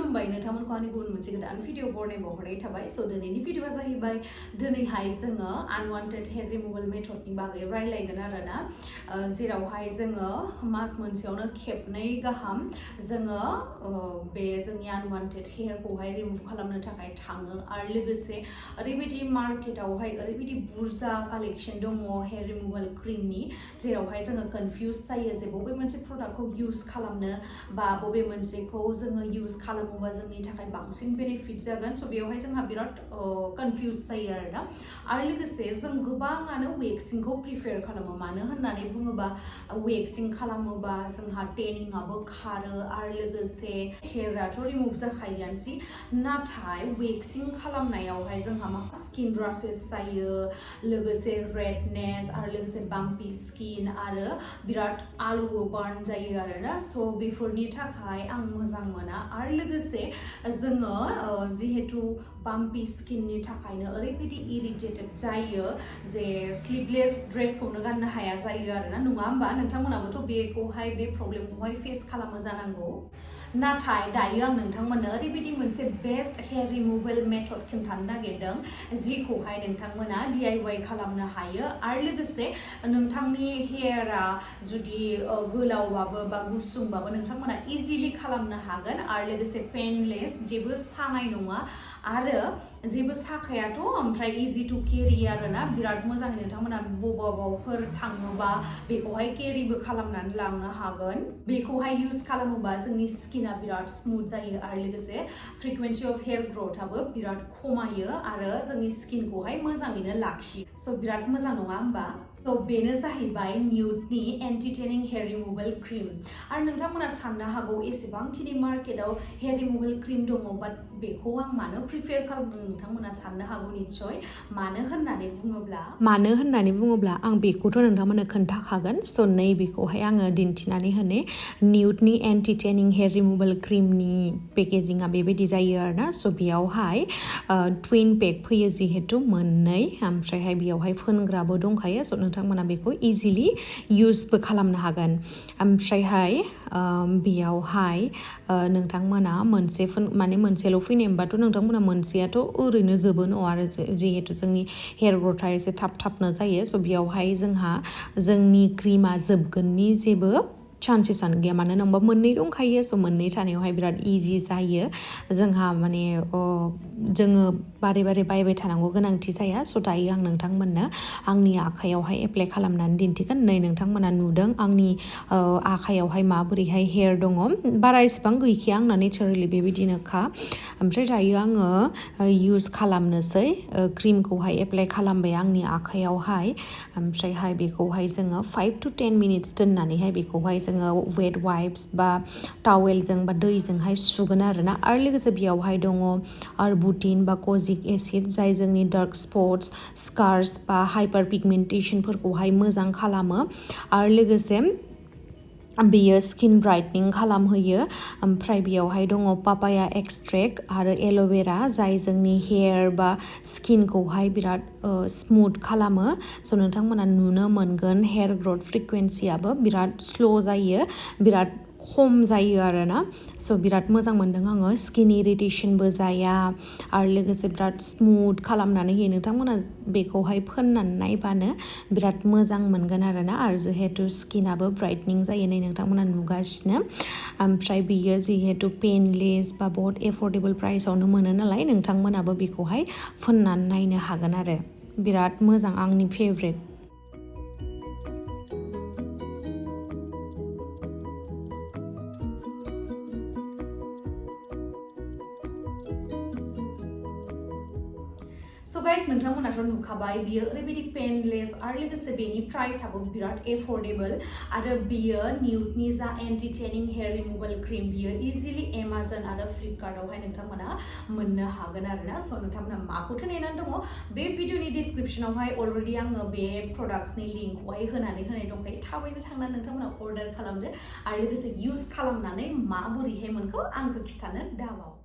खुलुमबाय नोंथांमोनखौ आंनि गुबुन मोनसे गोदान भिडिअ बरनायबावहरनाय थाबाय स' दिनैनि भिडिअआ जाहैबाय दिनैहाय जोङो अनवान्टेड हेयर रिमुवल मेथडनि बागै रायलायगोन आरोना जेरावहाय जोङो मास मोनसेयावनो खेबनै गाहाम जोङो बे जोंनि अनवान्टेड हेयारखौहाय रिमुभ खालामनो थाखाय थाङो आरो लोगोसे ओरैबायदि मार्केटावहाय ओरैबायदि बुरजा कालेक्शन दङ हेयर रिमुवल क्रिमनि जेरावहाय जोङो कनफ्यूज जायो जे बबे मोनसे प्रडाक्टखौ इउज खालामनो बा बबे मोनसेखौ जोङो इउज खालामोबा जोंनि थाखाय बांसिन बेनिफिट जागोन स' बेयावहाय जोंहा बिराद कनफ्यूज जायो आरोना आरो लोगोसे जों गोबाङानो वेक्सिंखौ प्रिफेर खालामो मानो होननानै बुङोबा वेक्सिं खालामोबा जोंहा टेनिंआबो खारो आरो लोगोसे हेयाराथ' रिमुभ जाखायोआनोसै नाथाय वेक्सिं खालामनायावहाय जोंहा माखासे स्किन राशेस जायो लोगोसे रेडनेस आरो लोगोसे बाम्पि स्किन आरो बिराद आलुबो बार्न जायो आरोना स' बेफोरनि थाखाय आं मोजां मोना आरो लोगोसे जोङो जिहेतु बाम्पि स्किननि थाखायनो ओरैबायदि इरिटेटेड जायो जे स्लिभलेस ड्रेसखौनो गाननो हाया जायो आरोना नङा होमबा नोंथांमोनाबोथ' बेखौहाय बे प्रब्लेमखौहाय फेस खालामो जानांगौ नाथाय दायो आं नोंथांमोननो ओरैबायदि मोनसे बेस्ट हेयर रिमुवल मेथड खिन्थानो नागिरदों जिखौहाय नोंथांमोना DIY खालामनो हायो आरो लोगोसे नोंथांनि हेयारा जुदि गोलावबाबो बा गुसुंबाबो नोंथांमोना इजिलि खालामनो हागोन आरो लोगोसे पेनलेस जेबो सानाय नङा आरो जेबो साखायाथ' ओमफ्राय इजि टु केरि आरोना बिराद मोजाङै नोंथांमोना बबावबाफोर थाङोबा बेखौहाय केरिबो खालामनानै लांनो हागोन बेखौहाय इउज खालामोबा जोंनि स्किना बिराद स्मुथ जायो आरो लोगोसे फ्रिकुवेन्सि अफ हेयर ग्रोथआबो बिराद खमायो आरो जोंनि स्किनखौहाय मोजाङैनो लाखियो स' बिराद मोजां नङा होमबा स' बेनो जाहैबाय न्यूडनि एन्टि टेनिं हेयर रिमुवल क्रिम आरो नोंथांमोना साननो हागौ एसेबांखिनि मार्केटाव हेयर रिमुवल क्रिम दङ बाट बेखौ आं मानो प्रिफेर खालामदों नोंथांमोना साननो हागौ निस्सय मानो होननानै बुङोब्ला आं बेखौथ' नोंथांमोननो खोन्थाखागोन स' नैबेखौहाय आङो दिन्थिनानै होनो न्यूडनि एन्टि टेनिं हेयर रिमुवल क्रिमनि पेकेजिंआ बेबायदि जायो आरोना स' बेयावहाय ट्विन पेक फैयो जिहेतु मोननै ओमफ्रायहाय बेयावहाय फोनग्राबो दंखायो स' नोंथांमोना बेखौ इजिलि इउजबो खालामनो हागोन ओमफ्रायहाय बेयावहाय नोंथांमोना मोनसेल' फैनायबाथ' नोंथांमोना मोनसेयाथ' ओरैनो जोबो न' आरो जिहेतु जोंनि हेयर ग्रोथआ एसे थाबनो जायो स' बेयावहाय जोंहा जोंनि क्रिमा जोबगोननि जेबो चान्सेसआनो गैया मानो होनबा मोननै दंखायो स' मोननै थानायावहाय बिराद इजि जायो जोंहा माने जोङो बारे बायबाय थानांगौ गोनांथि जाया स' दायो आं नोंथांमोननो आंनि आखायावहाय एप्लाइ खालामनानै दिन्थिगोन नै नोंथांमोना नुदों आंनि आखायावहाय माबोरैहाय हेयर दङ बारा इसेबां गैखाया आंना नेचारेलि बेबायदिनोखा ओमफ्राय दायो आङो इउज खालामनोसै क्रिमखौहाय एप्लाइ खालामबाय आंनि आखायावहाय ओमफ्रायहाय बेखौहाय जोङो 5 to 10 मिनिट्स दोननानैहाय बेखौहाय जोङो वेट वाइप्स बा टावेलजों बा दैजोंहाय सुगोन आरोना आरो लोगोसे बेयावहाय दङ आर्बुटिन बा कजिक एसिड जाय जोंनि डार्क स्पट्स स्कार्स बा हाइपार पिगमेन्टेसनफोरखौहाय मोजां खालामो आरो लोगोसे बेयो स्किन ब्राइटनिं खालामहोयो ओमफ्राय बेयावहाय दङ पापाया एक्सट्रेक्ट आरो एल'भेरा जाय जोंनि हेयार बा स्किनखौहाय बिराद स्मुथ खालामो स' नोंथांमोना नुनो मोनगोन हेयार ग्रोथ फ्रिकुवेन्सियाबो बिराद स्ल' जायो बिराद खम जायो आरोना स' बिराद मोजां मोनदों आङो स्किन इरिटेसनबो जाया आरो लोगोसे बिराद स्मुथ खालामनानै होयो नोंथांमोना बेखौहाय फोननानै नायबानो बिराद मोजां मोनगोन आरोना आरो जिहेतु स्किनाबो ब्राइटनिं जायो नै नोंथांमोना नुगासिनो ओमफ्राय बियो जिहेतु पेनलेस बा बहुत एफर्डेबल प्राइसआवनो मोनो नालाय नोंथांमोनाबो बेखौहाय फोननानै नायनो हागोन आरो बिराद मोजां आंनि फेभरेट स' गाइस नोंथांमोनाथ' नुखाबाय बियो ओरैबायदि पेनलेस आरो लोगोसे बेनि प्राइसआबो बिराद एफर्डेबल आरो बियो न्यूडनि जा एन्टि टेनिं हेयर रिमुवल क्रिम बियो इजिलि एमाजन आरो फ्लिपकार्टआवहाय नोंथांमोना मोननो हागोन आरोना स' नोंथांमोना माखौथो नेनानै दङ बे भिडिअनि डिसक्रिपसनावहाय अलरेडि आङो बे प्रडाक्ट्सनि लिंकखौहाय होनानै होनाय दंखायो थाबैनो थांनानै नोंथांमोना अर्डार खालामदो आरो लोगोसे इउज खालामनानै माबोरैहाय मोनखो आंखौ खिथानो दाबाव